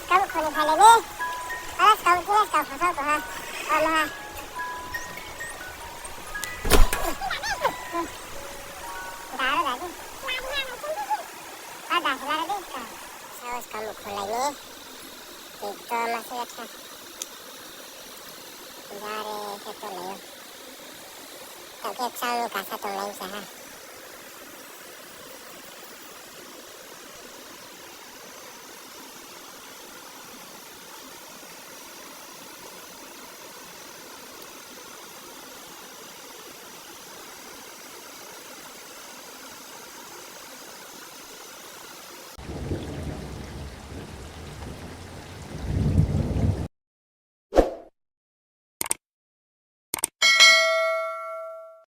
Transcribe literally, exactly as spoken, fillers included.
Skang khoni phailai ni. Ala skang tini skang khasao tong ha. Ano ha. Daro dadi. Ada hela dadi skang. Sao skang khulai ni. Tikto masa yaksa. Jare khe to lai. Tau khe sao kasa tong lai sa ha.